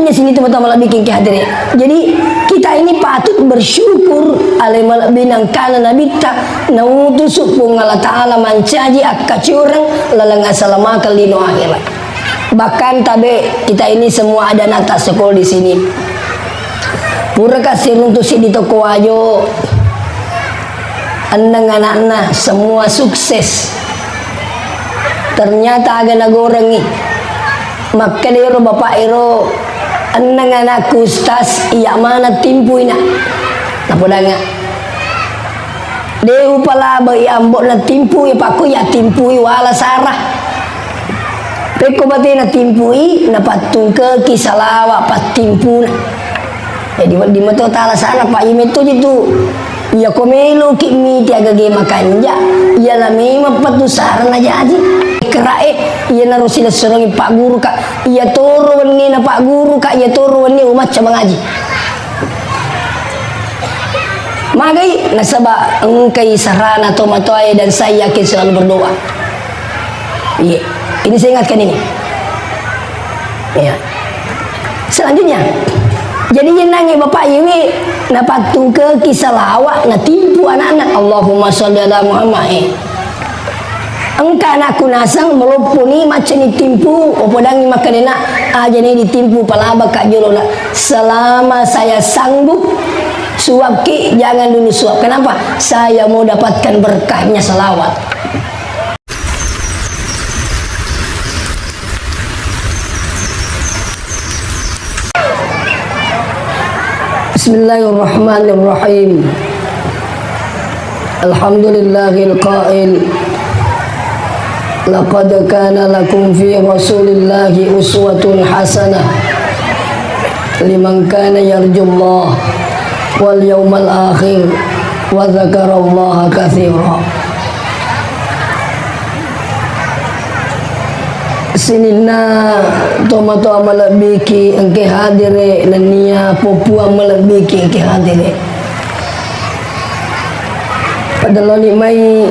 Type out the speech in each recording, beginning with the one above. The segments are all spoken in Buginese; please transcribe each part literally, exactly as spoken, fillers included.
Sini teman-teman lebih kiki hadiri. Jadi, kita ini patut bersyukur ale malebbi nangkana nabitta nautusu Puang Allah Ta'ala mancaji akkacioreng laleng asalamakeng lino akhirat. Bahkan tabe kita ini semua ada anak tak sekolah di sini. Pura kasiruntu sidi toko ajo. Enneng anakna semua sukses. Ternyata aga nagorengi. Makkeda ero bapak ero, "Enneng anakku Ustaz, iya mana timpui nak?" Napodanga. De upalabai ambo'na timpui, pakku iya timpui wala sara. Pekko batena timpui, napattungkeki salawa pattimpuna. Jadi, wedding meto tala sana, Pak. Iya metto ji tu. Iya ko meloki miti agage makanja, iya la memang patu sarana jaji. Kerae, iya naro silessurengi Pak Guru ka, iya toro wennina Pak Guru ka, iya toro wenni umacca mangaji. Magai nasaba engkai sarana tomatoae dan saya yakin selalu berdoa. Iya, ini saya ingatkan ini. Iya. Selanjutnya, jadi yennangnge bapak iwe napattungkeki salawa natimpu anakna, Allahumma sholli ala Muhammad. Eh. Engka anakku naseng melopponi maccani timpu, opodangi makkedena, ajani ditimpu palabaka jolona. Selama saya sanggup suapki, jangan dulu suap. Kenapa? Saya mau dapatkan berkahnya salawat. بسم الله الرحمن الرحيم. الحمد لله القائل: لقد كان لكم في رسول الله أسوة حسنة لمن كان يرجو الله واليوم الآخر وذكر الله كثيرا. Sininna tomatoa malebbiki engke hadire, nennia popuang malebbiki engke hadire. Pada loni mai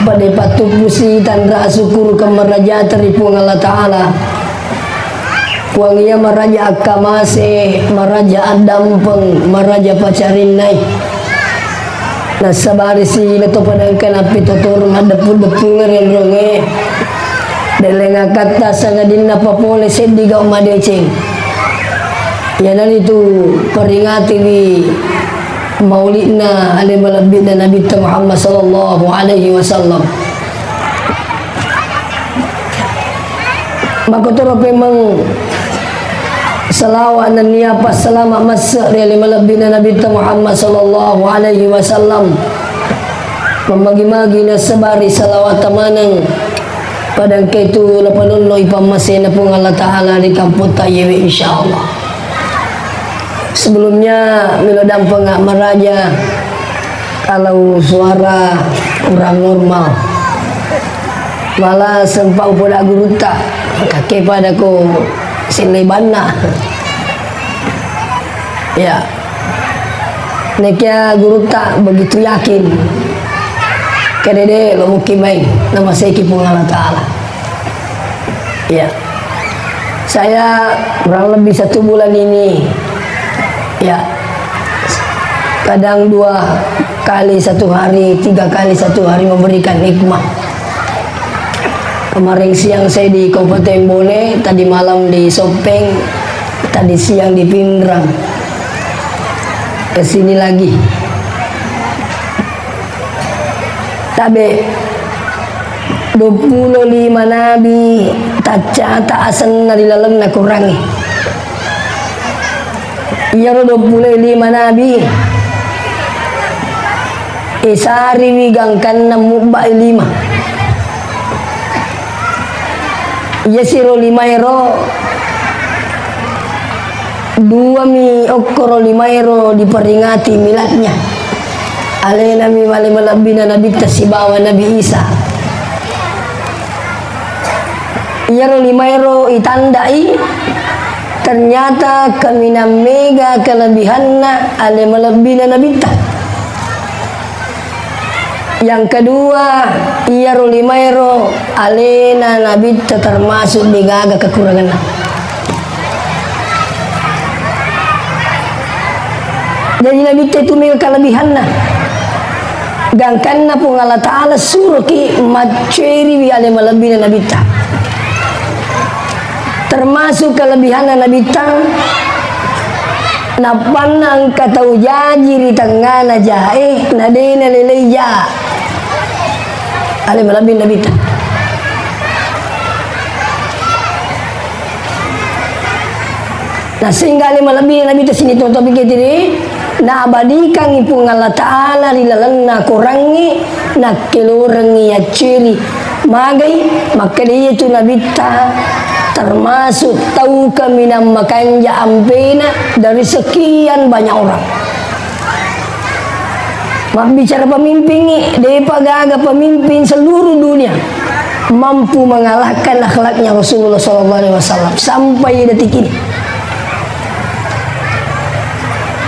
pada pattuppusi tanra asyukurukeng marajata ri Puang Allah Ta'ala. Puang iya maraja akkamase, maraja addampeng, maraja pacarinnai. Nasaba risina to pada engka nappi totoro maddeppu-deppungeng ri enrongnge. Dellengakatta sangadinna papole seddi gau madeceng. Iyanaritu peringatiwi mauli'na ale malebbi'na Nabitta Muhammad sallallahu alaihi wasallam. Makkotoro pemeng salawa nennia passalama masse ri ale malebbi'na Nabitta Muhammad sallallahu alaihi wasallam. Mammagi-magi nasabari salawata maneng. Pada engka itu napanonnoi pammasena Puang Allah Ta'ala ri kampotta iyewe, insyaallah. Sebelumnya, melo dampenga maraja kalau suara kurang normal. Malah sempat upoda gurutta, kake pada ko sellebanna. Ya. Nekia gurutta begitu yakin. Kedede lo mungkin mai, namaseki Puang Allah Ta'ala. Ya. Saya kurang lebih satu bulan ini, ya, kadang dua kali satu hari, tiga kali satu hari memberikan hikmah. Kemarin siang saya di Kabupaten Bone, tadi malam di Sopeng, tadi siang di Pinrang. Ke sini lagi. Tabe, duappulo lima nabi taccata asenna ri lalenna Qurangnge. Iyaro duappulo lima nabi, isariwi gangkanna mubbai lima. Iyasiro limaero, duami okkoro limaero diperingati miladnya. Alenami male malebbina Nabitta sibawa Nabi Isa. Iyaro limaero itandai, ternyata kaminang mega kelebihanna ale malebbina Nabitta. Yang kedua, iyaro limaero alena Nabitta termasuk degaga kekuranganna. Jadi Nabitta itu mega kelebihanna. Gangkanna Puang Allah Ta'ala suroki macceriwi ale malebbina Nabitta. Termasuk kelebihanna Nabitta, nappanna engka tau jaji ri tengngana jae, na de nalelei ja. Ale malebbina Nabitta. Nah, sehingga ale malebbi Nabitta sini tonton pikir diri, naabadikangngi Puang Allah Ta'ala ri lalenna korangnge, nakkelorengngi yacceri. Magai, makkeda iya tu Nabitta termasuk tau kaminang makanja ampena dari sekian banyak orang. Mabbicara pemimpingngi, depa gaga pemimpin seluruh dunia mampu mengalahkan akhlaknya Rasulullah sallallahu alaihi wasallam sampai detik ini.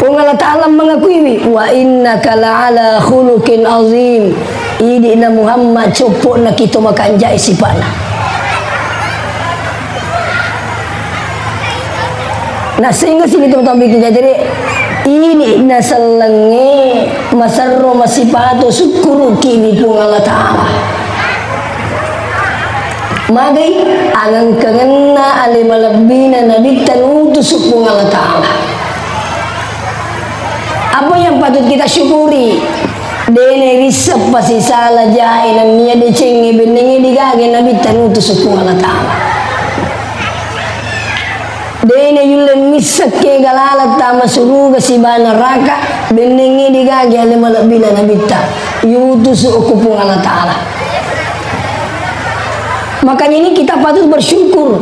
Puang Allah Ta'ala mengakuiwi, "Wa innaka la'ala khuluqin azim." Idi'na Muhammad, coppo'na kito makanjai sipa'na. Nah, sehingga sini teman-teman bikin jadi ini nasellengnge maserro masipatu sukkuruki di Puang Allah Ta'ala. Magai angengkengenna ale malebbina Nabitta nutusu Puang Allah Ta'ala. Apa yang patut kita syukuri? Dene risseng pasisala jae nennia decengnge bennengnge digaga Nabitta nutusu Puang Allah Ta'ala. Dene yulle missekke galala tama suruga siba neraka, bennengnge digaga ale malebbina Nabitta yutusu okko Puang Allah Ta'ala. Makanya ini kita patut bersyukur.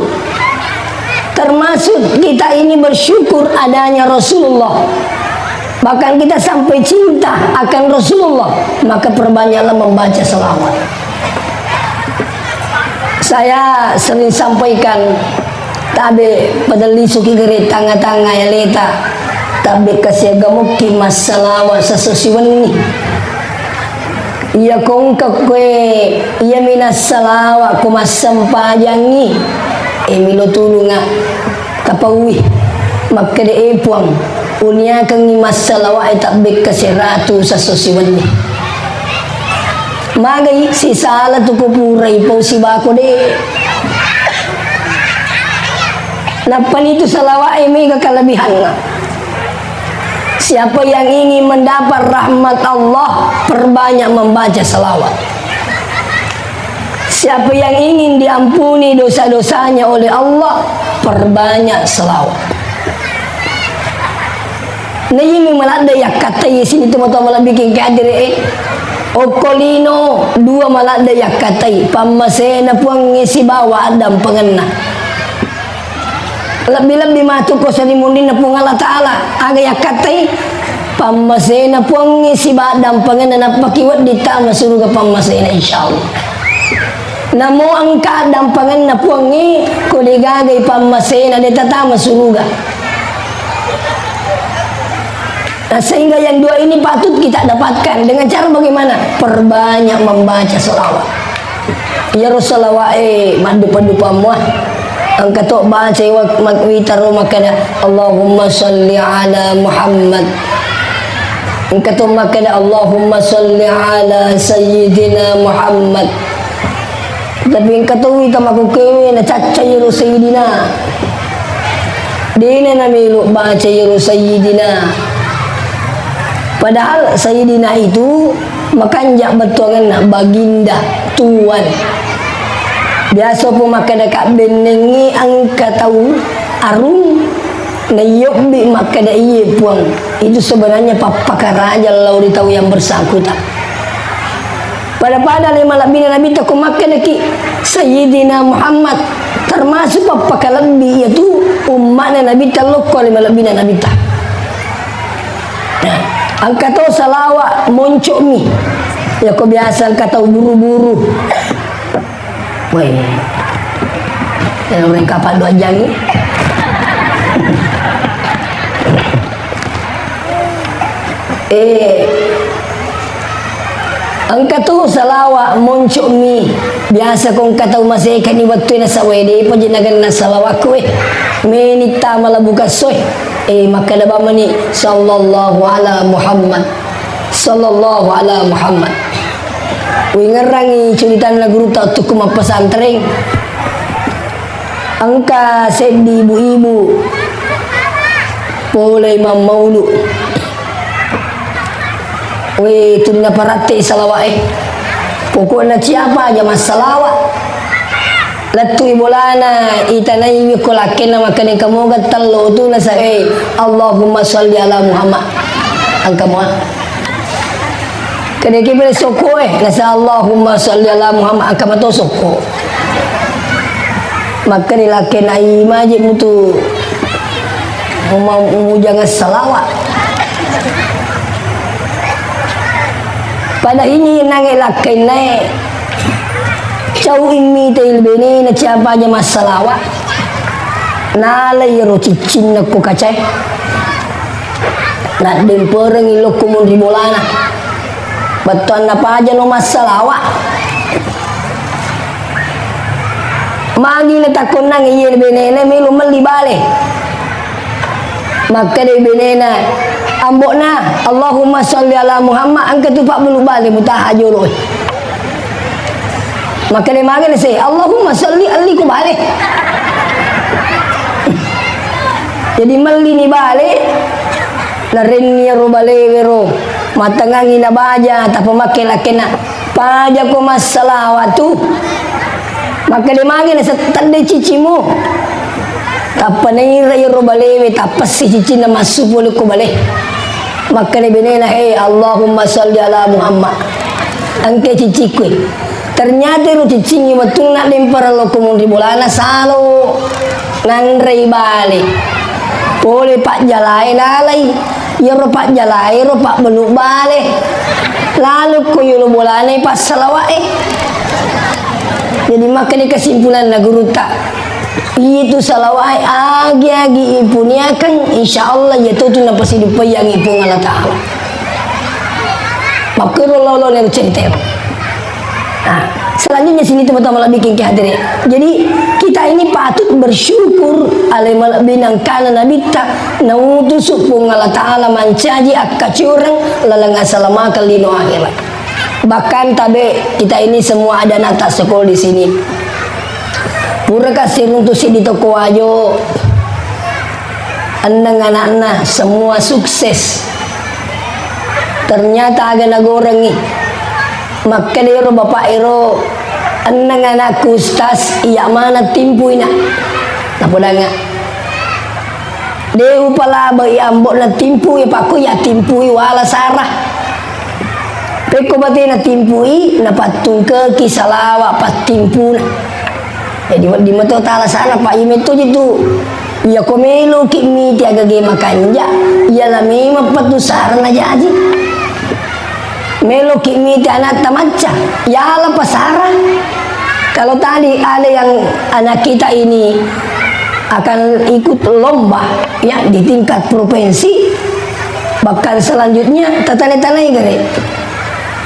Termasuk kita ini bersyukur adanya Rasulullah. Bahkan kita sampai cinta akan Rasulullah, maka perbanyaklah membaca salawat. Saya sering sampaikan, tabe pada lisuki gere tanga-tanga aleta, tabe kasiaga mukki massalawa sesuai wenni. Iya ko engka koe, iya mi nassalawa ko massempajangngi, e milo tulunga. Tapauwi, makkeda, "E Puang, uniakengngi massalawa e tabbekka seratu sasso siwenni." Magai sisala tu ko purai pau sibako de. Nappanitu salawat e mega kelebihanna. Siapa yang ingin mendapat rahmat Allah, perbanyak membaca salawat. Siapa yang ingin diampuni dosa-dosanya oleh Allah, perbanyak salawat. Nah, ini maladde yakkatai sini tu matoa malabbiking kadere e. Okko lino dua maladde yakkatai, pammasena Puangnge sibawa addampengenna. Lebbi-lebbi matu ko salimunrinna Puang Allah Ta'ala, aga yakkattai pammasena Puangnge sibawa dampangenna, nappaki wedding tama suruga pammasena, insyaallah. Namo engka dampangenna Puangnge, ko degagai pammasena, de tatama suruga. Nah, sehingga yang dua ini patut kita dapatkan dengan cara bagaimana? Perbanyak membaca salawat. Iyaro salawat e maddupa-dupa mua. Engka to baca wa-, mak-, witaro makkeda, "Allahumma salli ala Muhammad." Engka to makkeda, "Allahumma salli ala Sayyidina Muhammad." Tapi engka to wita makkukewe na cacca iyaro Sayyidina. Dena namelo baca iyaro Sayyidina. Padahal Sayyidina itu makanja bettuangenna baginda, tuan. Biasa po makkeda kabbennengngi engka tau arung, naiyobbi makkeda, "Iye, Puang." Itu sebenarnya pappakaraja lao ri tau yang bersangkutan. Pada-pada le malebbina Nabitta ko makkedaki Sayyidina Muhammad, termasuk pappakalebbi iyatu umma'na Nabitta lokko le malebbina Nabitta. Nah, engka to salawa monco'mi. Yako biasa engka tau buru-buru. Woi. Yang mereka pandu ajangi. Eh, engka tu salawa monco'mi. Biasa ko engka tau masekani wettu e nasaba e depa je nagenna salawakku e. Meni tama labu kassoe. Eh, makkeda bawang mani, "Sallallahu ala Muhammad, sallallahu ala Muhammad." Wingerangi curitanna gurutta wettukku mappesantreng. Engka seddi ibu-ibu pole mammaulu. We, tuli naparatte salawa'e. Pokokna siapa aja massalawa. Lettui bolana, itanaiwi ko lakkenna makkeda engka moga tello tu nasa, eh, Allahumma sholli ala Muhammad. Engka mua. Kedeke bere sokko, eh, nasa Allahumma sholli ala Muhammad, engka mato sokko. Makkeda lakkenna imaje mutu mujanga salawa. Pada ini nange lakkennae. Cau immi te ilbenena siapa aja massalawa. Nala iyaro ciccinna ko kacae. Naddemperengngi lokko munri bolana. Bettuanna paja lo massalawa. Magi natakkonnang iye benena melo melli bale. Makkeda benena, ambo'na, "Allahumma sholli ala Muhammad," engka tu pabbelu bale mutaha jolo. Makkeda magi nase, "Allahumma sholli," elli ko bale. Jadi melli ni bale, narenni ro balewe ro, matangangi na baja, tappa makke lakkenna. Paja ko massalawa tu. Makkeda magi na settedde cicimu. Tappa naira iyaro balewe, tappassi cicinna massu pole ko bale. Makkeda benena, "He, Allahumma sholli ala Muhammad." Engke cicikku. Ternyata ro cicingi wettunna dempara lokko munri bolana salo. Nanrei bale. Pole pajjalae lalai. Iyaro pajjalae ro pabbelu bale. Lalu ko yolo bolane passalawa'e. Jadi makkeda kesimpulanna gurutta. Itu salawa'e agi-agi ipuniakan, insya Allah iya totu napasidupaiyangi Puang Allah Ta'ala. Makkero lolo nero cerita. Nah, selanjutnya sini teman-teman lebih ke hadere. Jadi kita ini patut bersyukur ale malebbi nangkana nabitta nautusu Puang Allah Ta'ala mancaji akkacioreng laleng asalamakeng lino akhirat. Bahkan tabe kita ini semua ada anak tak sekolah di sini. Pura kasiruntu sidi toko wajo, enneng anakna semua sukses. Ternyata aga nagorengi. Makkeda ero bapak ero, "Enneng anakku, Ustaz, iya mana timpui, Nak?" Napodanga, "De upalabai ambo'na timpui, pakko iya timpui wala sara." Pekko batena timpui, napattungkeki salawa pattimpuna. Jadi, wedding meto tala sara, Pak, iya metto jitu. Iya ko meloki miti agage makanja, iya la memang patu sara najaji. Meloki miti anatta macca, yala pasara. Kalau tadi ada yang anak kita ini akan ikut lomba, ya, di tingkat provinsi, bahkan selanjutnya, tatane-tanai gare.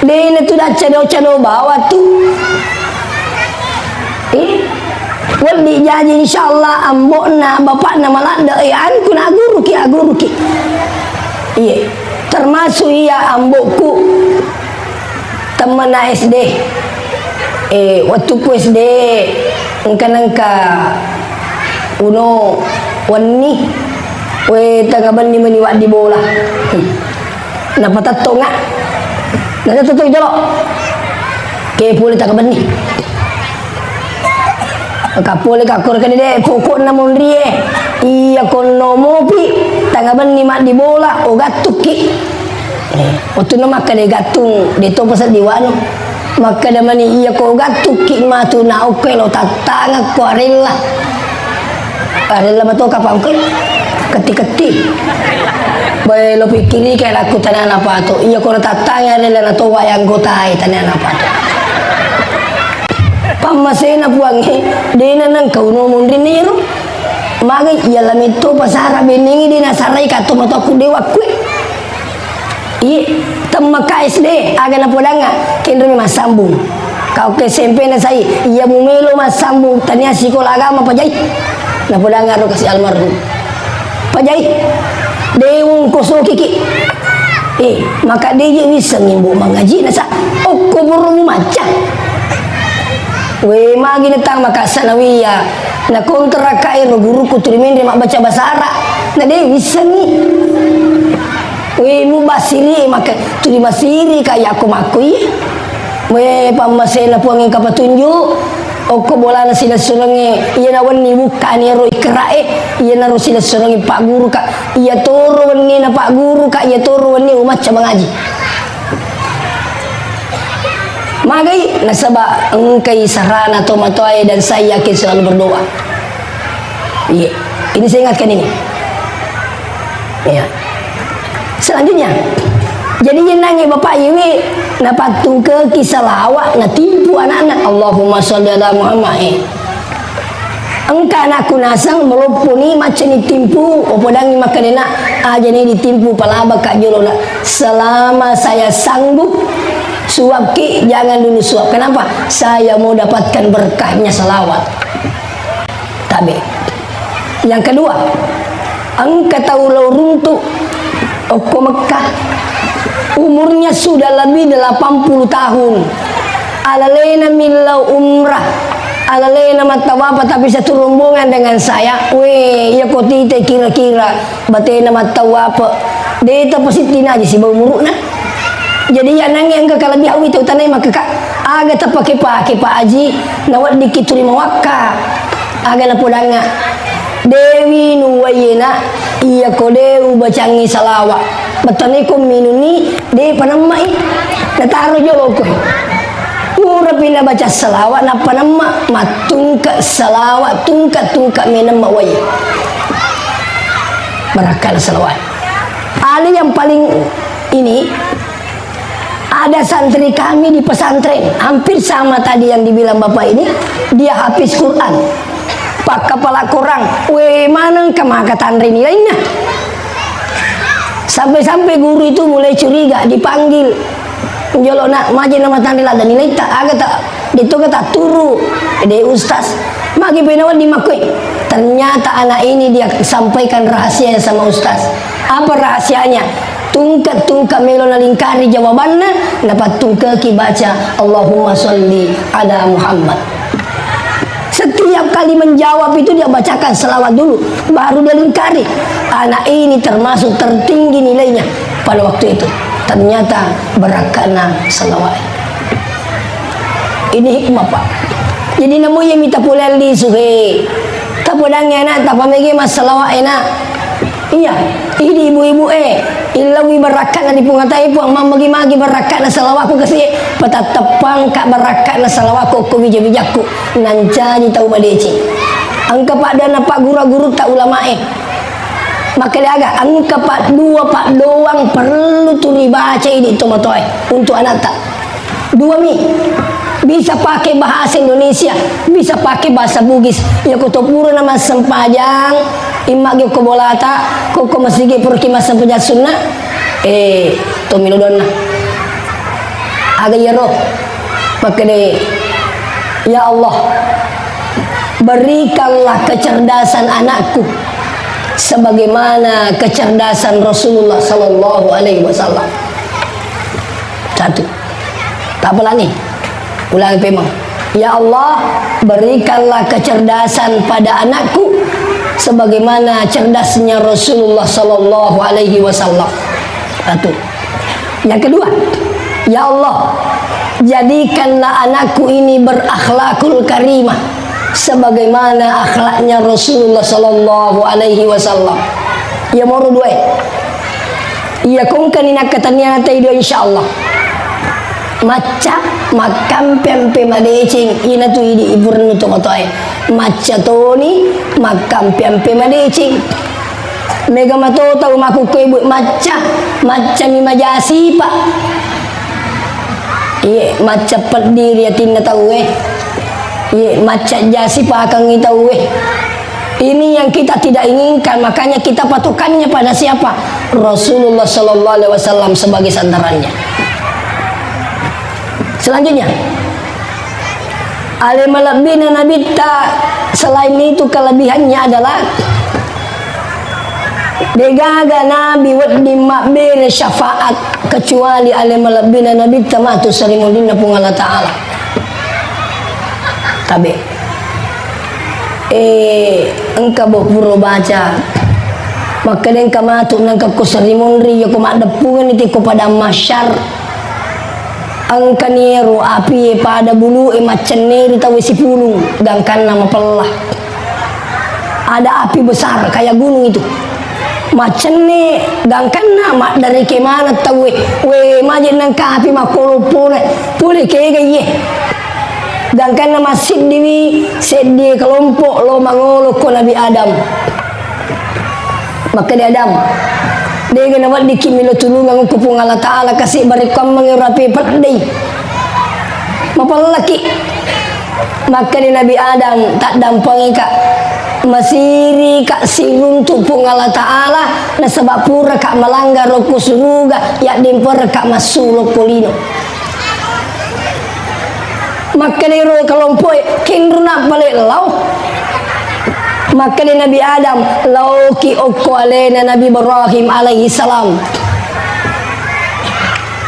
Dena tu daccado-cado bawa tu. Eh, wedding jaji insyaallah ambo'na, bapakna maladde, eh, anku na aguruki, aguruki. Iya, termasuk iya ambo'ku temmenna S D. Eh, wettukku S D, engka-engka uno wenni, we, tengnga benni meni waddi bola. Hmm. Napatettonga. Napatettong jolo. Ke pole tengnga benni. Ka pole ka koro kene de, pokokna monrie. Iya konno mopi, tengnga benni maddi bola, o gattukki. Eh, wettunna makkeda gattung, de topa seddi wanu. Makkeda mani, "Iya ko gattukki matu na okko lo tattangekko arella." Arella mato kapang ko ketti-ketti. Boe lo pikkiri ke lakku tanana pato. Iya ko tattangeng arella na towa yang gotai tanana pato. Pammasena puangnge, dena nengka uno munrinni ro. Magai iya lametto pasara benengi dena sarai kato mato aku dewa kue. Iye, temmaka S D, aga napodangnga, kenromi massambung. Ka okko S M P na sai, iya mumelo massambung, tania sikola agama pajai. Napodangnga ro kasi almarhum. Pajai. De wongkoso kiki. Eh, maka de je wissengi mbo mangaji nasa okko borromu macca. We, magi na tang maka sanawiyah, na kontra ka ero guruku tuli menre mabbaca bahasa Arab, na de wissengi. We, mubasiri maka tuli masiri ka yako makku iye. We, pammasena Puang engka patunjuk. Okko bolana silessurengnge, iyana wenni bukkani ero ikra'e, iyanaro silessurengnge pagguru ka, iyatoro wenni na pagguru ka, iyatoro wenni umacca mangaji. Magai, nasaba engkai sarana tomatoae dan saya yakin selalu berdoa. Iya, ini saya ingatkan ini. Iya. Selanjutnya, jadi yenangnge bapak iwe napattungkeki salawat natimpu anakna, Allahumma sholli ala Muhammad, eh. Engka anakku naseng melopponi maccani timpu, opodangi makkedena, ajani ditimpu palabaka jolona. Selama saya sanggup suapki, jangan dulu suap. Kenapa? Saya mau dapatkan berkahnya salawat. Tabe. Yang kedua, engka tau lao runtu okko Mekkah. Umurnya sudah lebih delapan puluh tahun. Alalena millau umrah. Alalena mattawafa, tapi satu rombongan dengan saya. We, iya ko tite kira-kira batena mattawafa. De tapasittina aja siba umuru'na. Jadi, iyanangnge engka kalebihan wita utanai makkeka, aga tapake-pake, Pak Haji, naweddikki tuli mawakka. Aga napodangnga, dewi nuwaiena, iya ko de ubacangi salawa. Bettuanna ko minunni, de panemmai. Nataro joloko. Purapi nabaca salawa, nappa nemma, mattungke salawa, tungke-tungke menemma wai. Barakkana salawa. Ali yang paling ini, ada santri kami di pesantren, hampir sama tadi yang dibilang Bapak ini, dia hafiz Quran. Pakkapala korang, we maneng ka maka tanre nilainna. Sampai-sampai guru itu mulai curiga, dipanggil. Jolo nak, maje nama tanre ladda nilaitta, aga ta, de toga ta turu, de ustaz. Magi penawa di makoi. Ternyata anak ini dia sampaikan rahasia sama ustaz. Apa rahasianya? Tungke-tungke melo nalingkari jawabanna, napattungkeki baca, "Allahumma sholli ala Muhammad." Setiap kali menjawab itu dia bacakan selawat dulu, baru dia lingkari. Anak ini termasuk tertinggi nilainya pada waktu itu. Ternyata barakkana selawat. Ini hikmah, Pak. Jadi namu iya mita pole lisu, he. Tapodangngi anak, tapamege massalawa enak. Iya, idi ibu-ibu e, illawi barakka'na ri Puang Ata e, Puang, mammagi-magi barakka'na salawakku kasi e, patatteppangka barakka'na salawakku okko wija-wijakku, nancaji tau madeceng. Engka paddanna pagguru-gurutta ulama e. Makkeda aga, engka paddua paddoang perlu tu ribaca idi tomatoa e untuk anatta. Dua mi. Bisa pakai bahasa Indonesia, bisa pakai bahasa Bugis. Iya ko to pura na massempajang, imma ge ko bolata, ko ko masigi pura ki massempajang sunna, eh, to mi donna. Aga iyaro, makkeda, "Ya Allah, berikanlah kecerdasan anakku sebagaimana kecerdasan Rasulullah sallallahu alaihi wasallam." Satu. Tapalani. Ulangi pemeng. "Ya Allah, berikanlah kecerdasan pada anakku sebagaimana cerdasnya Rasulullah sallallahu alaihi wasallam." Satu. Yang kedua, "Ya Allah, jadikanlah anakku ini berakhlakul karimah sebagaimana akhlaknya Rasulullah sallallahu alaihi wasallam." Iya moro dua. Iya kongkani nakkatenniang taido, insyaallah. Macca makkampe-ampe madeceng, inatu idi iburennu tomatoae. Macca toni makkampe-ampe madeceng. Mega mato tau makkukkoe, Bu, macca, maccami majasipa. Iye, macca peddi ri atinna tauwe. Iye, macca jasipakengngi tauwe. Ini yang kita tidak inginkan, makanya kita patokannya pada siapa? Rasulullah sallallahu alaihi wasallam sebagai sandarannya. Selanjutnya, ale malebbina nabitta, selain itu kelebihannya adalah Degaga nabi wedding mabbere syafaat kecuali ale malebbina nabitta matu sarimunrinna Puang Allah Ta'ala. Tabe. Eh, engka bo puro baca. Makkeda engka matu nangka ko sarimunri, yako maddeppungeng ni tiko padang mahsyar. Engkani ero api e pada bulu e maccenne ri tau e sipulung, gangkanna mapella. Ada api besar kayak gunung itu. Maccenne gangkanna maddareke maneng tau e. We, maje nangka api makkoloppona. Pole kega iye. Gangkanna massiddiwi seddie kelompok lo mangolo ko Nabi Adam. Makkeda Adam, dega naweddikki milo tulungeng ko Puang Allah Ta'ala kasi barekkuammeng ero api peddei. Mapellaki. Makkeda Nabi Adam, taddampengika. Masirika siruntu Puang Allah Ta'ala nasaba puraka malanggar okko suruga, yaddempereka massu lokko lino. Makkeda ero kelompok e, kenruna pale lao. Makkeda Nabi Adam, laoki okko alena Nabi Ibrahim alaihi salam.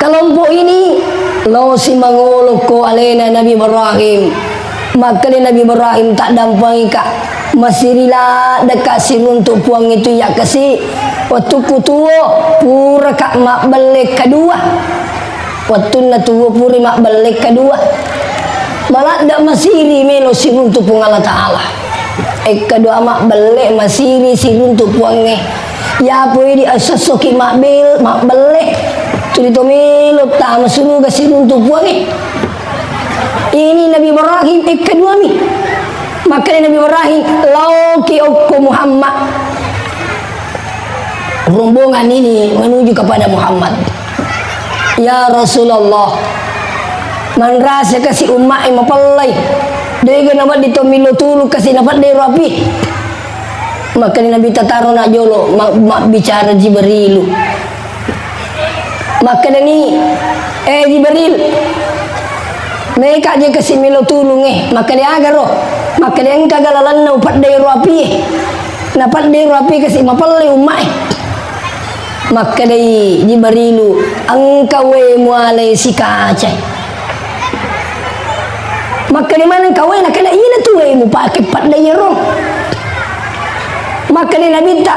Kelompok ini lao si mangolo ko alena Nabi Ibrahim. Makkeda Nabi Ibrahim, taddampengika, masiri laddeka siruntu Puang itu iya kasi. Wettukku tuo, puraka mabbelle kedua. Wettunna tuo puri mabbelle kedua. Maladde masiri melo siruntu Puang Allah Ta'ala. Ekka doa mabbelle masiri siruntu Puangnge. Yapo idi assessoki mabbel-, mabbelle. Tuli to melo tama suruga siruntu Puangnge. Ini Nabi Ibrahim ekka duami. Makkeda Nabi Ibrahim, laoki okko Muhammad. Rombongan ini menuju kepada Muhammad. Ya Rasulullah, manrasa kasi umma e mapellai. Dega nawedding to milo tulu kasi napedde ro api. Makkeda Nabi tataro na jolo ma-, mabbicara Jibrilu. Makkedani, eh Jibril, meka je kasi milo tulung e. Makkeda aga ro. Makkeda engka ga lalenna upedde ro api e. Napedde ro api kasi mapellai umma e. Makkedai Jibrilu, engka we mualai sikaca. Makkeda maneng ka we, nakkeda iyana tu we mupake paddai ero. Makkeda Nabitta,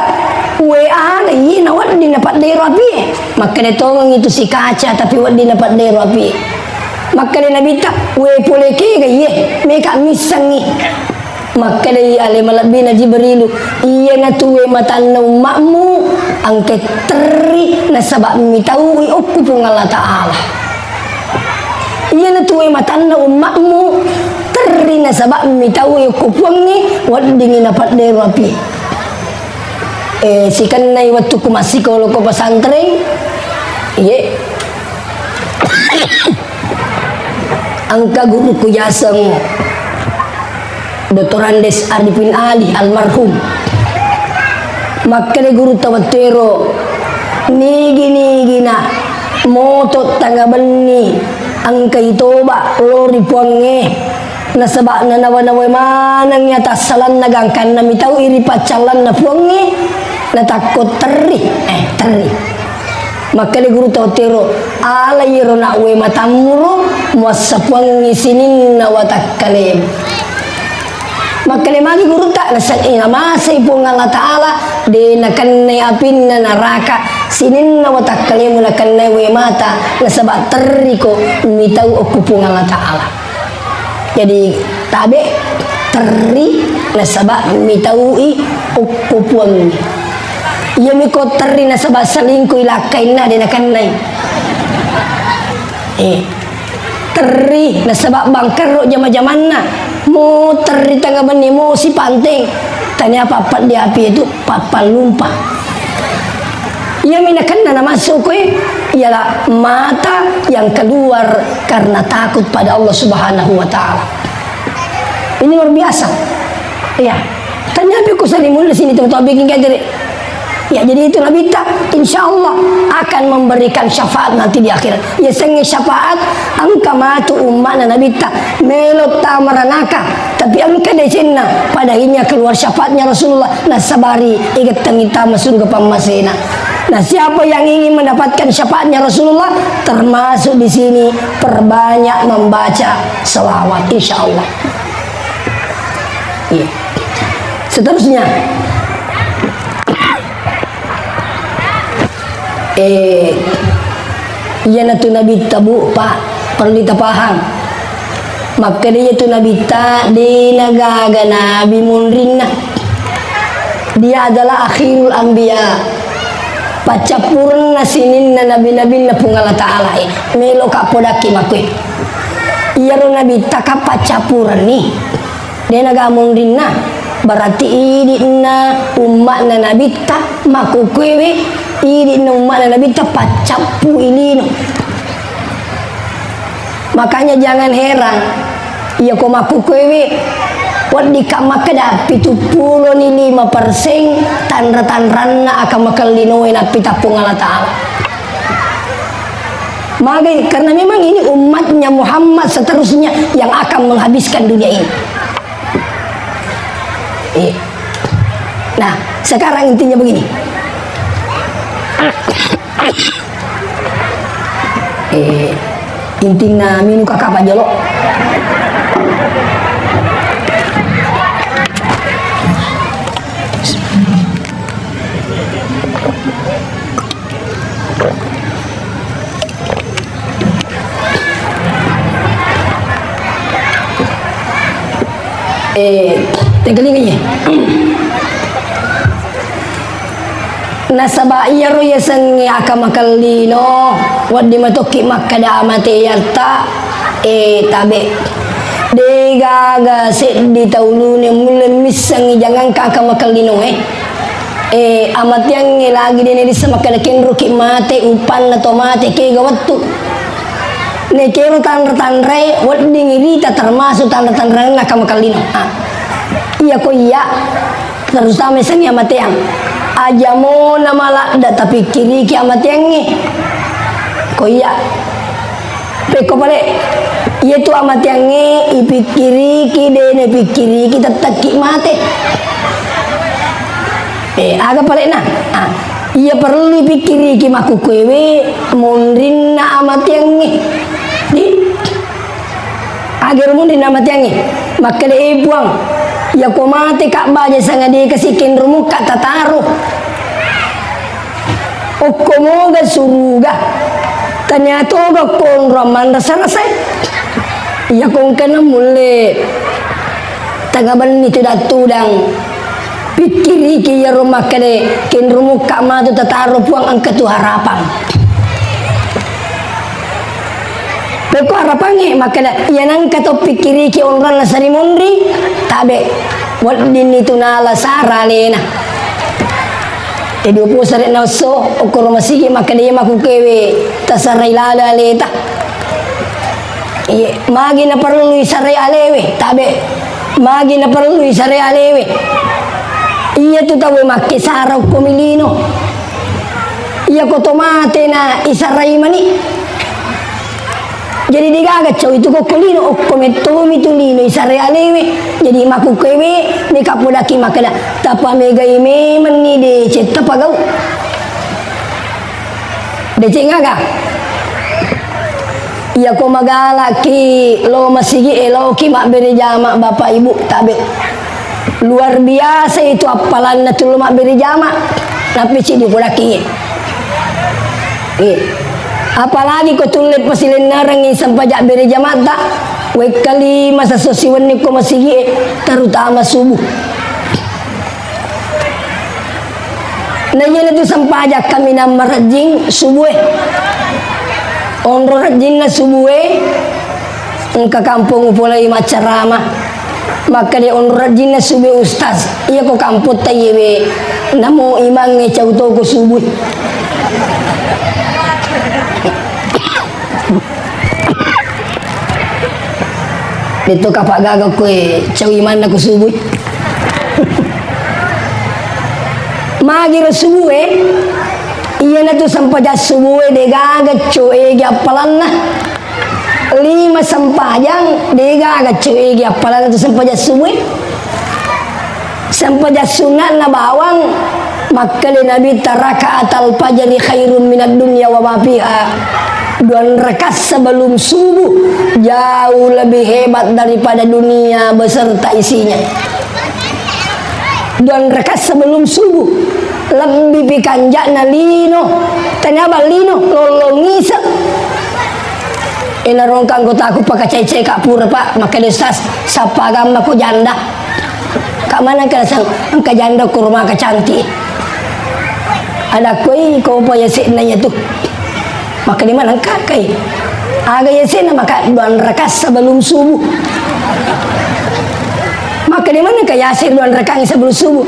we ana iye na wedding napaddai ero api e. Makkeda tongeng itu sikaca tapi wedding napaddai ero api e. Makkeda Nabitta, we pole kega iye, meka missengngi. Makkedai ale malebbina Jibrilu, iyanatu we matanna umma'mu, engke terri nasaba mitau'i okko Puang Allah Ta'ala. Iyanatu we matanna umma'mu, terri nasaba mitau'i okko Puangnge, weddingngi napaddero api. Eh, sikennai wettukku massikolo ko pesantren, iye. Engka guruku yaseng Doktor Andes Arifin Ali almarhum. Makkeda gurutta wettuero, nigi-nigina moto tanga benni engkai toba lo ri Puangnge, nasaba nanawa-nawai manengngi atassalanna gangkanna mitau'i ri paccallanna Puangnge, natakko terri, eh, terri. Makkeda gurutta wettuero, ala iyaro na we matammuro, muassapuangngi sininna watakkalemu. Makkeda magi gurutta, nasa-, eh, namasei Puang Allah Ta'ala, de nakennai apinna naraka, sininna watakkalemu nakennai we mata, nasaba terriko mitau okko Puang Allah Ta'ala. Jadi, tabe, terri nasaba mitau'i okko Puangnge. Iyami ko terri nasaba selingkuh i lakkainna de nakennai. Eh, terri nasaba bangkerro jama-jamanna. Mo terri tanga benni mo sipanteng. Tania pappadde api itu pappallumpa. Iyami nakenna namassu koe ialah mata yang keluar karena takut pada Allah Subhanahu wa Ta'ala. Ini luar biasa. Iya. Tania pi ku sari mulle sini tau-tau bikin kayak tadi. Ya, jadi itu Nabitta, insya Allah akan memberikan syafaat nanti di akhirat. Yasengnge syafaat, engka matu umma'na Nabitta melo tama ranaka, tapi engka decenna, pada akhirnya keluar syafaatnya Rasulullah, nasabari igettengi tama surga pammasena. Nah, siapa yang ingin mendapatkan syafaatnya Rasulullah, termasuk di sini perbanyak membaca selawat, insya Allah. Iya. Seterusnya, eh, iyanatu Nabitta, Bu, Pak, perlu tapahang. Makkeda iyatu Nabitta, de nagaga nabi munrinna. Dia adalah akhirul anbiya. Paccappurenna sininna nabi-nabinna Puang Allah Ta'ala, eh. Meloka podakki makkue. Iyaro Nabitta ka paccappurenni. De naga munrinna, berarti idi'na umma'na Nabitta makkukkuewe, idi'na umma'na Nabitta paccappu ilino. Makanya jangan heran, iya ko makkukkuewe, weddikka makkeda pitu pulo ni lima persen tanra-tanranna aka makellinoe nappita Puang Allah Ta'ala. Magai, karena memang ini umatnya Muhammad seterusnya yang akan menghabiskan dunia ini. Eh. Nah, sekarang intinya begini. Eh, intinya minum kakak Pak Jolo. Eh, tegelingi. Nasaba iyaro yasengnge aka makellino, wedding matokki makkeda amate yatta, eh, tabe. Degaga seddi tauluni mulle missengngi jangangka aka makellinoe. Eh, amateangnge lagi de naisseng makkeda kenroki mate, uppanna to mate, kega wettu. Nekero tanra-tanrae wedding irita termasuk tanra-tanranna aka makellino. Ah. Iya ko iya, terutama sengnge amateang. Aja mona maladda tapikkiriki amateangnge. Ko iya. Pekko pale, iyatu amateangnge ipikkiriki, de napikkiriki tettekki mate. Eh, aga palena? Ah, iya perlu ipikkiriki makkukkuewe monrinna amateangnge. Di, agaro monrinna amateangnge. Makkeda, eh, Puang, iya ko mate ka baja sangadie kasi kenro mukka tataro. Okko moga suruga, tania toga konro manrasa-rasai. Iya ko engkana mulle tengnga benni tudang-tudang, pikkiriki iyaro makkeda kenro mukka matu tataro Puang engka tu harapang. Pekko harapangnge makkeda, iya nengka to pikkiriki onronna sari monri, tabe, weddinni tu nala sara alena. E, dua pulo sare na esso, okkoro masigi makkeda, iya makkukkuewe tasarai lada aleta. Iye, magi naperlu isarai alewe, tabe, magi naperlu isarai alewe. Iya tu tauwe makkesara okko milino. Iya ko to mate na isarai mani. Jadi degaga cau itu kokko lino, okko mettomi tu lino isare alewe. Jadi makkukkuewe, meka podaki makkeda, tapamegai memenni deceng tapagau. Deceng aga? Iya ko magalaki lo masigi e, loki mabbere jama Bapak Ibu, tabe. Luar biasa itu appalanna tullo mabbere jama. Nappi cidi podaki. Eh, apalagi ko tulle pasilennerengngi sempajang bere jamatta, wekka lima sasso siwenni ko masigie, terutama subuh. Na iyanatu sempajang kaminang marejjing subuh e. Onro rejjinna subuh e, engka kampong upolai maccarama. Makkeda onro rejjinna subuh ustaz, iya ko kampotta iyewe, namo imangnge cau toko subuh. Detto kapaggaga koe cau imanna ko subuh. Magiro subue, iyanatu sempajang subue degaga coegi appalanna. Lima sempajang degaga coegi appalanna tu sempajang subue. Sempajang sunna'na bawang, makkeda Nabitta, "Raka'atal fajri khairum minad dunya wa ma fiha." Dua rakaat sebelum subuh jauh lebih hebat daripada dunia beserta isinya. Dua rakaat sebelum subuh, lebbi pi kanja'na lino. Tania bang lino, lollong isa. Ena rongka anggotaku pakacai-cai ka pura, Pak, makkeda, "Ustaz, sappa gamma ko janda?" Ka mana engka sang, engka janda ko rumah ka cantik. Ada koi ko pa ya sekna ya tu. Makkeda maneng kakai. Aga yasena maka dua rakaat sebelum subuh. Makkeda maneng ka yase dua rakaat sebelum subuh.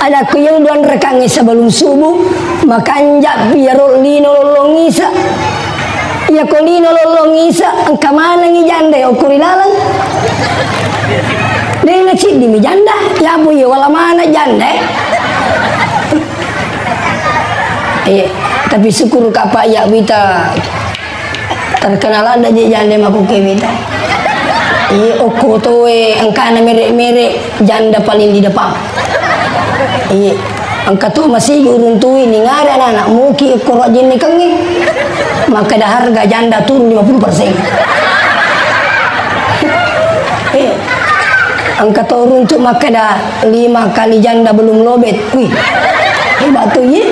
Ada ku yang dua rakaat sebelum subuh, makanja piyaro lino lollong isa. Iya ko lino lollong isa, engka manengi janda ya okori laleng. Dena ciddi mi janda, ya bu iya wala mana janda. Eh. Iya, tapi syukur ka Pak ya wita. Terkenal ada je janda makuke wita. Iya, okko toe engkana mere-mere janda paling di depan. Iya, engka to masigi uruntui ni ngare anak-anak muki okko rojinne kengi. Maka ada harga janda turun lima puluh persen. Iya. Engka to runtu makkeda lima kali janda belum lobet. Wih. Hebat tu, iya.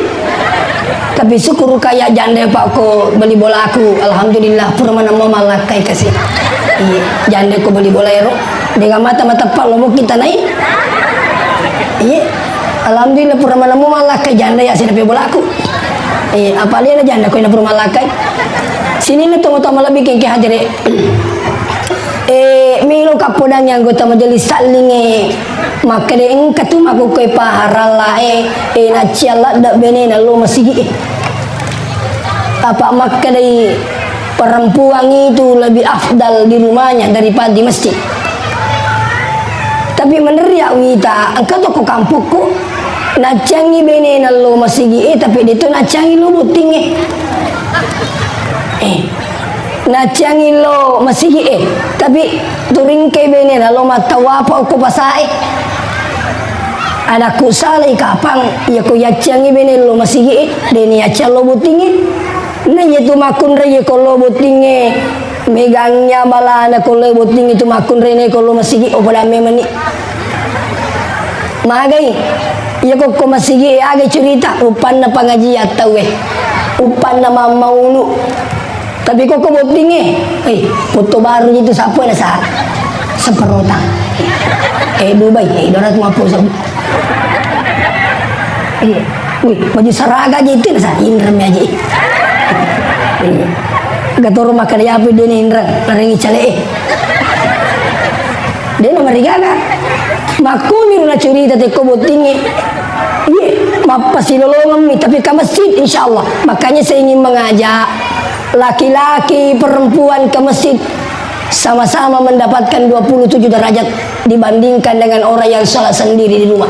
Tapi syukur kaya janda, Pak, ko beli bolaku. Alhamdulillah, pura maneng mo malakkai kasi. Iya, janda ko beli bola ero. Dengan mata-mata Pak lomo kita nai. Iya. Alhamdulillah, pura maneng mo malakkai janda ya sini pe bolaku. Iya, apa dia janda ko ina pura malakkai. Sini na tongotongeng malebbi kengke hadere. Eh, melo kappodangi anggota majelis taklim e, makkeda engka tu makkukkoe paharalla e, eh, naccia ladde benena lo masigi e. Apa makkedai perempuan itu lebih afdal di rumahnya daripada di masjid. Tapi meneriak wita, engka toko kampokku, nacciangi benena lo masigi e, tapi de to nacciangi lo botting e. Eh. Nacciangi lo masigi e, tapi turingkai benena lo mattawapa okko pasa e. Adakku salai kapang, iya ko yacciangi bene lo masigi e, deni yacciang lo botting e. Na iya tu makkunrai iya ko lo botting e, megangngi abalana ko lo botting e tu makkunrai na ko lo masigi, o pada memeni. Magai, iya ko ko masigi e, aga curita, uppanna pengajian tau e, uppanna mammaulu. Tapi koko botting e, eh, foto baru itu siapa ada sa-, seperotang. Eh, Dubai, eh, dua ratus lima puluh sabu. Eh, wih, baju saraga aja itu nasa inrem aja. Eh, gatoro makan ya apa dia nih inrem, larengi cale eh. Dia nomor tiga kan? Makumi runa curita teko botting e. Iya, mappasilolongemmi, tapi ke masjid, insya Allah. Makanya saya ingin mengajak laki-laki, perempuan ke masjid sama-sama mendapatkan dua puluh tujuh derajat dibandingkan dengan orang yang sholat sendiri di rumah.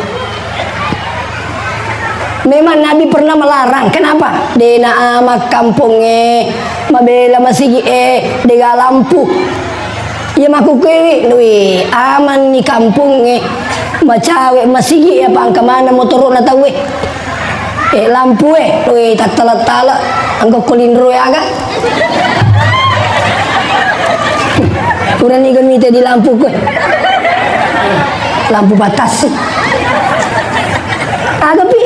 Memang Nabi pernah melarang. Kenapa? Dena ama kampung e mabela masigi e, dega lampu. Iya makkukkuewi, lui, amanni kampung e, macawe masigi e, apa engka maneng motoro'na tau e. Eh, lampu e, lui, tattala-tala, engka ko linro e aga. Purani gemite di lampu kue. Lampu batas. Aga pi.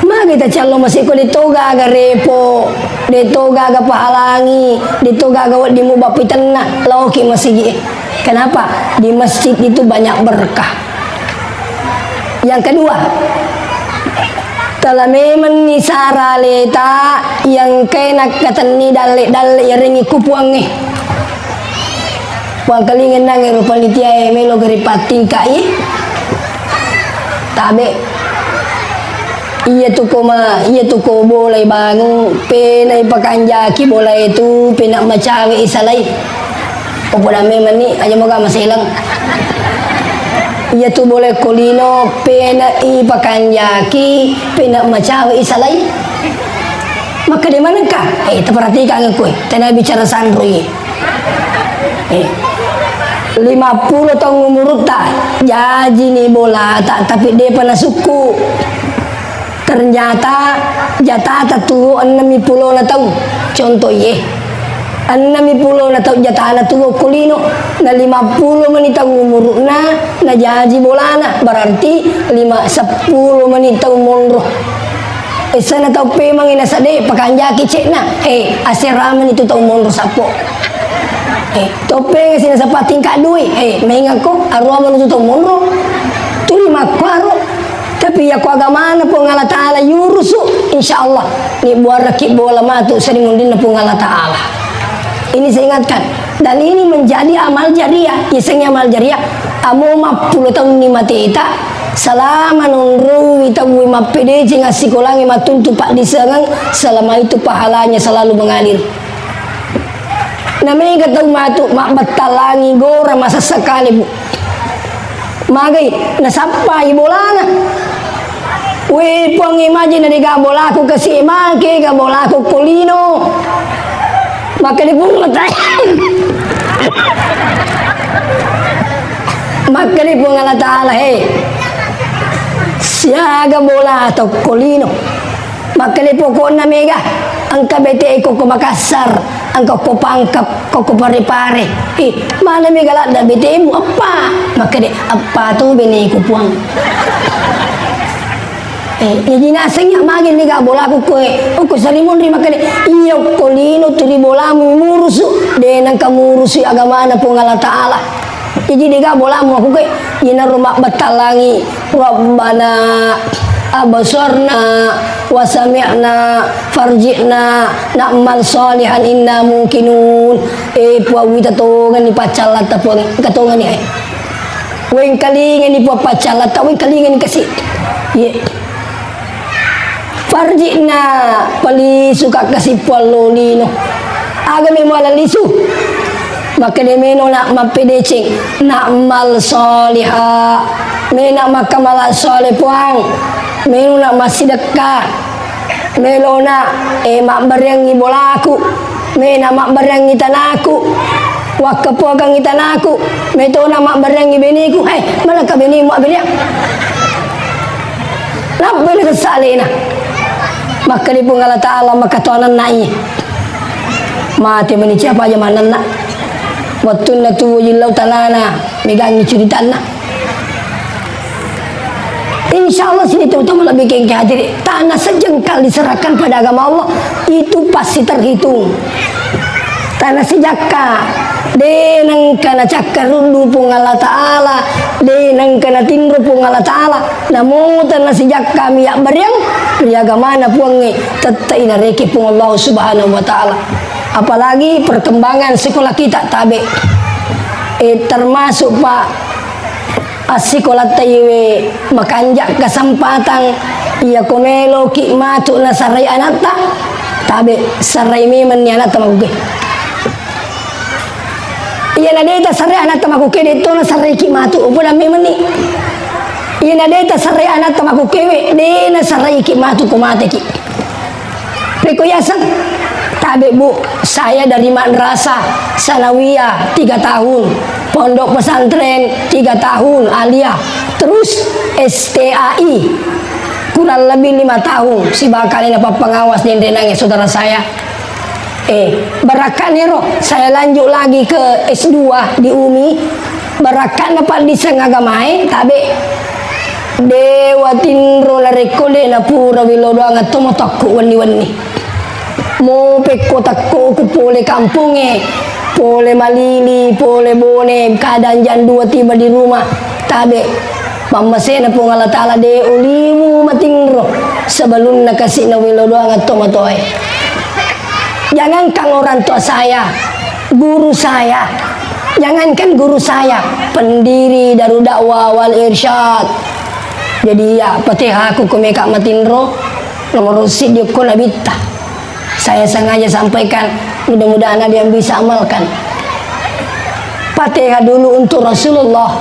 Magi ta callo masiko de toga aga repo. De to gaga pahalangi, de to gaga wedding mubappi tenna, laoki masigi e. Kenapa? Di masjid itu banyak berkah. Yang kedua, tala memenni sara aleta yang kena katenni dalle-dalle yarengi kupuangnge. Puang kalingenna ero panitia e melo gari pattingkai. Tabe. Iya tu ko ma, iya tu ko bolai bangung, penai pakanjaki bola e tu, pena macawe i salai. Opo dame mani, aja moga maselang. Iyatu bola ko lino, pene'i pakanjaki, pene' macawe'i salai. Makkeda manengka? Eh, taperhatikang koe, tena bicara sanro iye. Eh, lima pulo taung umurutta, jajini bolata, tapi de'pa nasukku. Ternyata jatata tuo enneng mi pulona taung. Contoh iye. Enneng mi pulona taung jatana tuo ko lino, na lima pulo mani taung umuru'na, najaji bolana, berarti lima, seppulo mani taung monro. Essana tau pemangi nasadde pakanjaki cekna, eh, asera mani tu taung monro sappo. Eh, toppengasi nasappa tingkat dua, eh, mengako, arua mani tu taung monro. Tuli makkuaro. Tapi yako agamana Puang Allah Ta'ala yurusu, insya Allah, ni buaraki bola matu seri mundinna Puang Allah Ta'ala. Ini saya ingatkan. Dan ini menjadi amal jariah. Yasengnge amal jariah, amo mappulo taunni mateta, selama nonroi tauwe mappedeceng assikolangnge mattuntu paddisengeng, selama itu pahalanya selalu mengalir. Na mega tau matu mabbattallangi gora masessa kale, Bu. Magai nasappai bolana. We, Puang, imaji na dega bolaku kasi make ga bolaku ko lino. Makkeda Puang Allah Ta-, makkeda Puang Allah Ta'ala, he, siaga bola to ko lino. Makkeda pokokna mega, engka bete ko, ko Makassar, engka ko Pangkep, ko, ko Pare-Pare. Eh, mana mega ladda betemu, eppa? Makkeda, eppa tu beneku, Puang. Eh, jadi nasengnya magi mega bolaku koe, ko seri munri makkeda, iya ko lino turi bolamu murusu, de nengka murusu agamana Puang Allah Ta'ala. Jaji dega bolamu aku ke, iyanaro mabbattallangi, Rabbana absarna wa sami'na farji'na na'mal shalihan inna muqinun. Eh, Puang, wita tongeng ni paccallatta, Puang, engka tongeng ni, eh. Wengkalingeng ni Puang paccallatta, wengkalingeng ni kasi. Ye. Farji'na, palisuka kasi Puang lo lino. Aga me muala lisu? Makkeda meno na mappedeceng, na'mal shaliha. Mena makkamala shaleh Puang. Meno na massidekka. Melona, eh, mabbareangngi bolaku. Mena mabbareangngi tanaku. Wakkapoakangngi tanaku. Metona mabbareangngi beneku. Hei, malaka benemu abbereang. Nappai nasessa alena. Makkeda Puang Allah Ta'ala, makatoananna iye. Mate mani siapa aja manenna. Wettunna tuwo jillau tanana, megangngi curitanna. Insya Allah sini teman-teman lebih kengke hadirin. Tanah sejengkal diserahkan pada agama Allah, itu pasti terhitung. Tana sijakka, de nengka nacakkaruddu Puang Allah Ta'ala, de nengka natinro Puang Allah Ta'ala, namo tana sijakka mi yabbareang ri agamana Puangnge, tette'i nareke Puang Allah Subhanahu wa Ta'ala. Apalagi perkembangan sekolah kita, tabe. Eh, termasuk, Pak, assikolatta iwe makanja kesempatan, iya ko meloki matu nasarai anatta, tabe, sarai memenni anatta makuke. Iya na deta sarai anatta makuke, detto nasaraiki matu, upoda memenni. Iya na deta sarai anatta makukewe, de nasaraiki matu ko mateki. Rekko yaseng, tabe, Bu, saya dari madrasah sanawiyah tiga tahun, pondok pesantren tiga tahun, aliyah, terus S T A I kurang lebih lima tahun, sibawa kalena pappengawas denrenangnge saudara saya. Eh, barakkanero, saya lanjut lagi ke S dua di umi, barakkanna paddiseng agamae, tabe. De watinro narekko de napura welo doang to matakku wenni-wenni. Mo pekko takkoku pole kampongnge, pole Malili, pole Bone, kadang jam dua tiba di rumah. Tabe, mammasena Puang Allah Ta'ala de olimu matinro sebelumna kasi na welo doang to matoe. Jangankan orang tua saya, guru saya, jangankan guru saya, pendiri Darud Da'wah wal Irsyad. Jadi ya, patehaku ko meka matinro, nomor siddi ko nabitta. Saya sengaja sampaikan, mudah-mudahan ada yang bisa amalkan. Fatihah dulu untuk Rasulullah.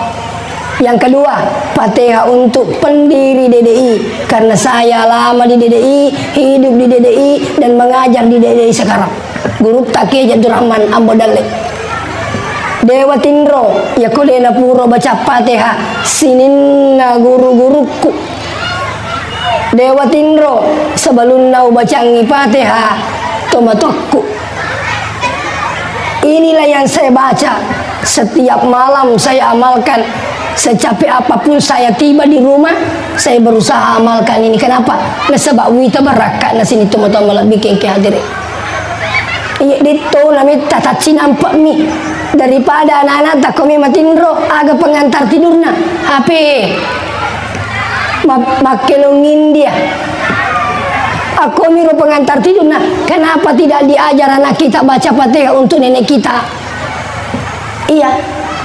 Yang kedua, Fatihah untuk pendiri D D I, karena saya lama di D D I, hidup di D D I, dan mengajar di D D I sekarang. Gurutta Kiai Abdurrahman Ambo Dalle. Dewa tinro, yako de napuro baca Fatihah sininna guru-gurukku. Dewa tinro, sebelumna ubacangi Fatihah, tomatokku. Inilah yang saya baca setiap malam, saya amalkan. Secapek apapun saya tiba di rumah, saya berusaha amalkan ini. Kenapa? Nasaba wita barakka na sini tomatoa malebbi kengke hadiri. Iya, ditto nametta taccinampekmi daripada anak-anak takkomi matinro, aga pengantar tidurna? H P. Ma-, makkelong India. Akkomiro pengantar tidurna. Kenapa tidak diajar anak kita baca Fatihah untuk nenek kita? Iya.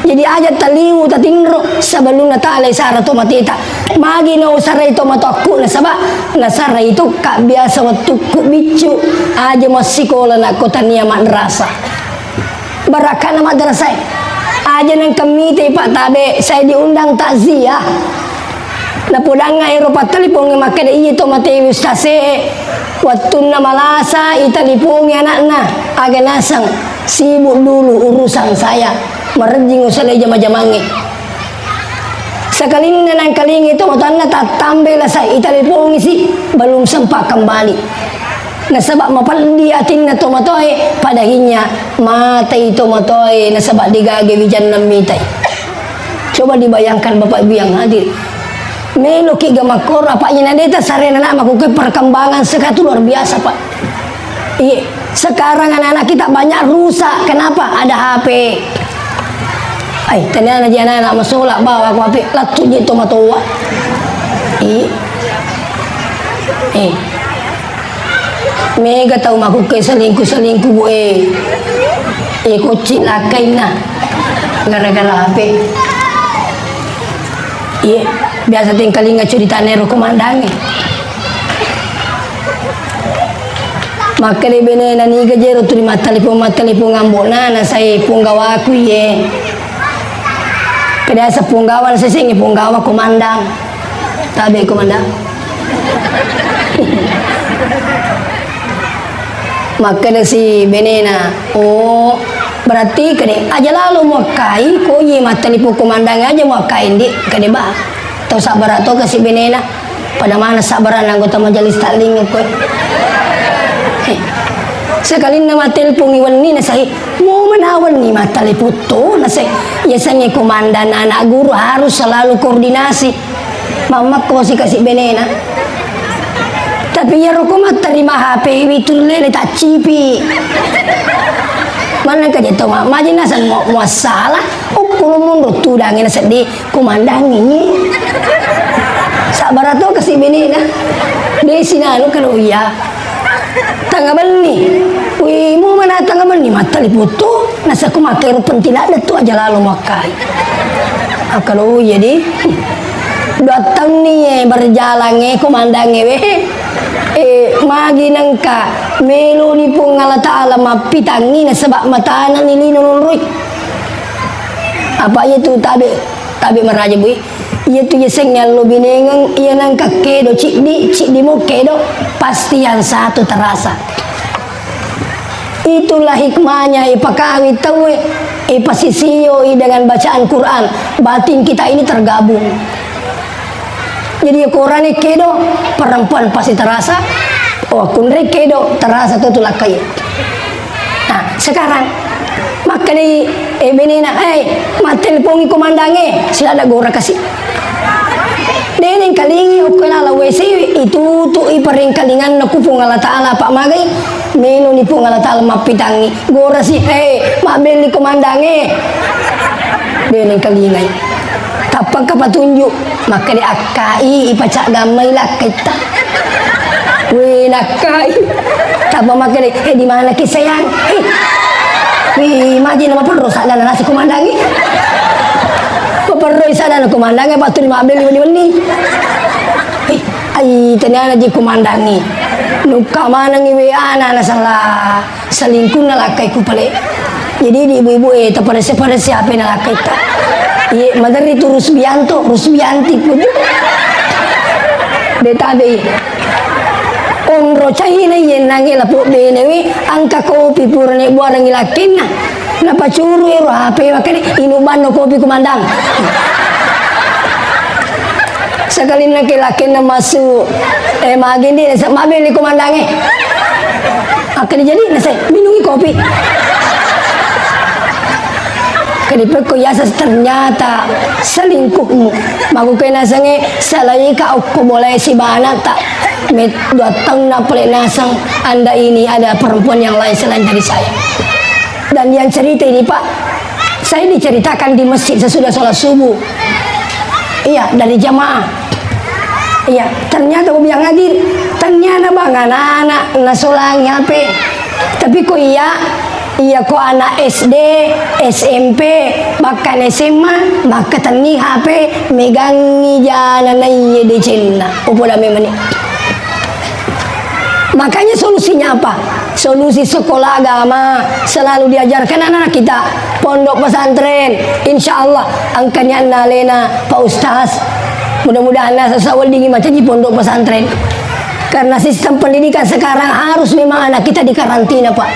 Jadi aja taliu tatinro sebelum natale sara to mateta. Magi na usarai to matokku nasaba nasarai to ka biasa wettukku biccu aja massikola nakko tania madrasah. Barakkana madrasah. Aja nengka mite Pak Tabe, saya diundang takziah. Napodangnga ero pattalipongnge makkeda, "Iye to matewi ustase, wettunna malasa italipongi anakna, aga naseng, sibuk dulu urusan saya, marejjing usalai jama-jamangnge." Sakalinna nangkalingi tomatoanna tattambai lasa italipongisi, belum sempat kembali. Nasaba mapeddi atinna tomatoae, pada akhirnya matai tomatoae nasaba degaga wijanna mitai. Coba dibayangkan Bapak Ibu yang hadir. Meloki ga makkoro, apa ina deta sarena nak makuke perkembangan sekarang itu luar biasa, Pak. Iya, sekarang anak-anak kita banyak rusak. Kenapa? Ada H P. Ai, tania na ji anak-anak masola bawa ku H P, lattu ji tomatoa. Iya. Eh. Mega tau makuke selingkuh-selingkuh, Bu, eh. Eh, kocci lakkainna. Gara-gara H P. Iya, biasa tengkalinga ceritana ero komandangnge. Makkeda benena, "Niga jero tuli mattalipong-mattalipong ambo'na, nasai punggawaku iye." Biasa punggawa, nasesengi punggawa komandang. Tabe komandang. Makkeda si benena, "Oh, berarti kede aja lalo muakkai, ko iye mattalipong komandang aja muakkai, Ndik," kede ba. Tau sabbara to kasi benena. Pada mana sabbaranna anggota majelis taklim koe. Eh, sekalinna mattelpongi wenni nasai, "Mo menawa wenni mattalipong to," nasai. Yasengnge komandan anak guru harus selalu koordinasi. Mammakkosi kasi benena. Tapi iyaro ko matterima H P wi tu lele taccipi. Manna ka jetto ma-, maji naseng mo-, muassala. Okko lo munro tudangi naseddi. Komandangnge. Sabbara to kasi benena. De sinanu kalau iya. Tanga benni. Wi, mu mana tanga benni mattalipong to. Nasa ku makkero penting ladde tu aja lalo muakkai. Akalo iya di. Dua taunni e berjalangnge komandangnge we. Eh, magi nengka meloni Puang Allah Ta'ala mappitangngi nasaba matanani lino nonroi. Apa iya tu tabe, tabe maraja bui. Iya tu yasengnge allo binengeng, iya nengka kedo ciddi, ciddi mo kedo, pasti yang satu terasa. Itulah hikmahnya ipakawi tauwe, ipasisioi dengan bacaan Quran. Batin kita ini tergabung. Jadi, korane kedo, perempuan pasti terasa. Oh, kunre kedo, terasa tu tulakkai. Nah, sekarang, makkedai, eh, benena, "Eh, mattelpongi komandangnge, silada gora kasi." Deneng kalingi okko lala W C, itu tu iparing kalinganna ku Puang Allah Ta'ala, apa magai, meloni Puang Allah Ta'ala mappitangi. Gora si, "Eh, mabbelli komandangnge." Deneng kalingai. Tappangka patunjuk, makkeda akkai, ipacaggammai lakkaitta. Weh, nakkai. Tappa makkeda, "Eh, di mana ki, sayang?" Eh. Wih, maji na maperro saddana nasi komandangnge. Maperroi saddana komandangnge, pattu mabbelli wenni-wenni. Eh, ai, taniana ji komandangnge. Nukka manengi W A na, nasala selingkuhna lakkaiku pale. Jadi di ibu-ibu, eh, taparesse-paresse H P na lakkaitta. Iye, maderri tu Rusbianto, Rusbianti kutu. Betabe. Onro caina iye nange lapo benewe, angka kopi purane buarangi lakkenna. Napacuru ero H P makkeda, "Inu banno kopi kumandang." Sekalinna ke lakkenna massu, eh, magendi, nasa mabeli kumandange. Akkeda jadi, nasa minungi kopi. Kadi pekko yasa ternyata selingkuhmu. Maku ke nasange salaika okko bolae sibanata. Met dua taunna pale nasang anda ini ada perempuan yang lain selain dari saya. Dan yang cerita ini, Pak, saya diceritakan di masjid sesudah sholat subuh. Iya, dari jamaah. Iya, ternyata aku bilang hadir, ternyata bang anak-anak nasolangi H P. Tapi ko iya, iya ko anak S D, S M P, bahkan S M A, maka tenni H P, megangi jana na iye decenna. Upoda memang ni. Makanya solusinya apa? Solusi sekolah agama selalu diajarkan anak-anak kita. Pondok pesantren, insya Allah angkanya nalena Pak Ustaz. Mudah-mudahan nasa weddingi macaji pondok pesantren. Karena sistem pendidikan sekarang harus memang anak kita dikarantina, Pak.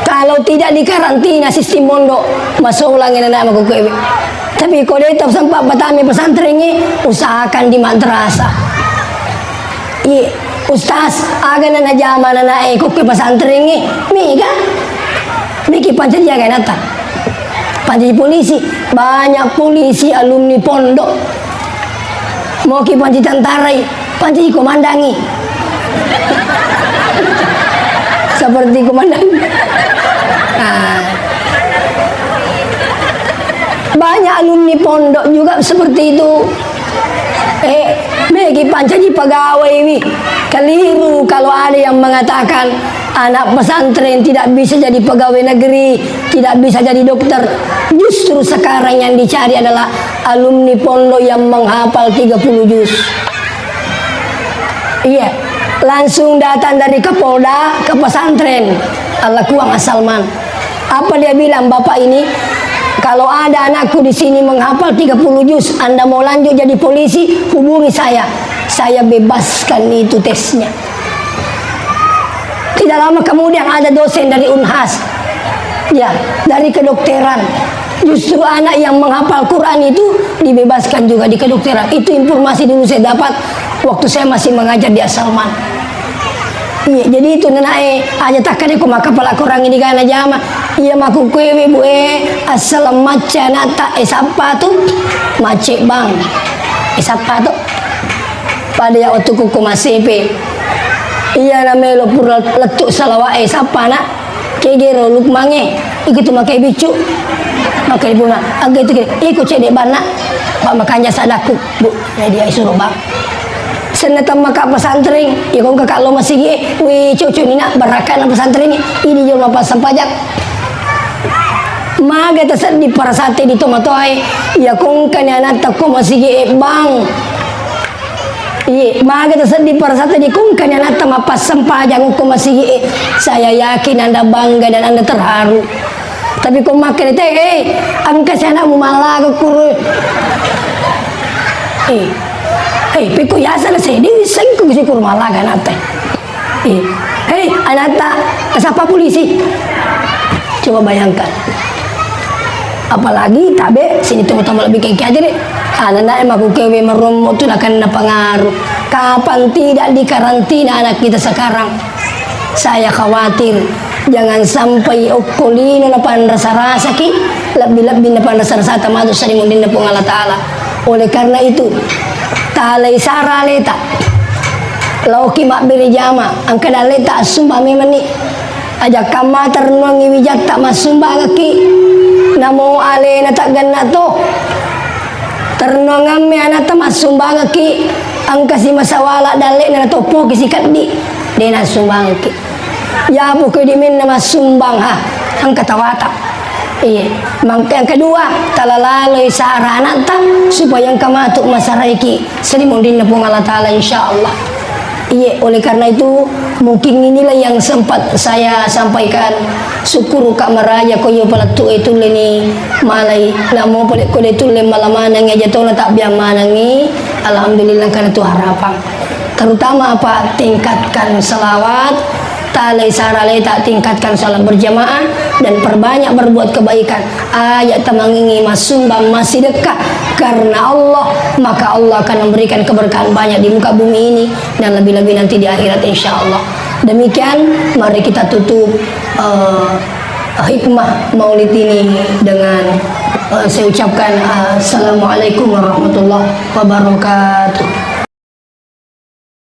Kalau tidak dikarantina sistem pondok, masolang anak-anak makukuewe. Tapi kalau dia sempat pertama pesantren ini, usahakan di madrasah. Iye, Ustaz, aga na najama nanae ko ke pesantren e? Mega. Meki pancaji aga nata. Pancaji polisi, banyak polisi alumni pondok. Moki pancaji tentara i, pancaji komandangi. Seperti komandan. Nah. Banyak alumni pondok juga seperti itu. Eh, megi pancaji pegawai wi. Keliru kalau ada yang mengatakan anak pesantren tidak bisa jadi pegawai negeri, tidak bisa jadi dokter. Justru sekarang yang dicari adalah alumni pondok yang menghafal tiga puluh juz. Iya, langsung datang dari Kapolda ke pesantren. Allah kuang asalman. Apa dia bilang, "Bapak ini, kalau ada anakku di sini menghafal tiga puluh juz, Anda mau lanjut jadi polisi, hubungi saya. Saya bebaskan itu tesnya." Tidak lama kemudian ada dosen dari Unhas. Ya, dari kedokteran. Justru anak yang menghafal Quran itu dibebaskan juga di kedokteran. Itu informasi dulu saya dapat waktu saya masih mengajar di Asalman. Iya, jadi itu nanae aja takkade ko makkapala Quran ini gana jama. Iya, makkukkuewe, Bu, e, asal macca anakta, e, sappa tu? Macce, Bang. E, sappa tu? Pada ya waktu ku, ku masih pe. Iya, namelo pura lettu salawa, e, sappa, Nak? Kegero Lukmange, ikitu makai biccu. Makai puna, aga itu kira, iko cedde banna. Pak makanja sadakku, Bu, jadi ai suruh bang. Senna temmaka pesantren, iko kakak lo masigi, e, wi cucu nina, barakana pesantren, ini jolo mapasang pajak. Maga taseddi parasate di tomatoae, iya kongkani anatta ko masigi, e, bang. Iye, maga taseddi parasata dikungkani anatta mappassempajang okko masigi e. Saya yakin Anda bangga dan Anda terharu. Tapi ko makkeda te, "Eh, engka si anakmu mallaga kuro." Eh, eh, pekko yasana seddi wissengko si kuro mallaga anatta. Eh, hei, anatta, sapa polisi? Coba bayangkan. Apalagi tabe sini tongtong lebih kayak aja deh. Anak-anak emang aku kewe meromok tuh akan pengaruh. Kapan tidak dikarantina anak kita sekarang? Saya khawatir jangan sampai okko lino napanrasa-rasaki, lebih-lebih napanrasa-rasa tamatu sari mundinna Puang Allah Ta'ala. Oleh karena itu, talai sara aleta. Laoki mabbere jama, engka dalleta assumbang memenni. Aja kamma ternuangi wijatta massumbangekki. Namo alena taggenna to. Ternuangamme anatta massumbangekki. Engka si masawala dallena natoppoki sikeddi. Dena assumbangekki. Ya pokoknya di menna massumbang ha. Engka tawata. Iya, mangka yang kedua, talalaloi sara anatta supaya engka matu masaraiki salimonrinna Puang Allah Ta'ala, insya Allah. Iya, oleh karena itu mungkin inilah yang sempat saya sampaikan. Syukur ka maraja ko iyo palettu e tulleni malai, namo pale ko de tulle mala manengngi aja tona tabbiang manengngi. Alhamdulillah, karena itu harapan. Terutama apa, tingkatkan salawat, talai sarale tak tingkatkan salat berjamaah, dan perbanyak berbuat kebaikan. Aja tamangingi masumbang massidekka karena Allah, maka Allah akan memberikan keberkahan banyak di muka bumi ini dan lebih-lebih nanti di akhirat, insya Allah. Demikian, mari kita tutup eh, hikmah maulid ini dengan eh, saya ucapkan assalamualaikum warahmatullahi wabarakatuh.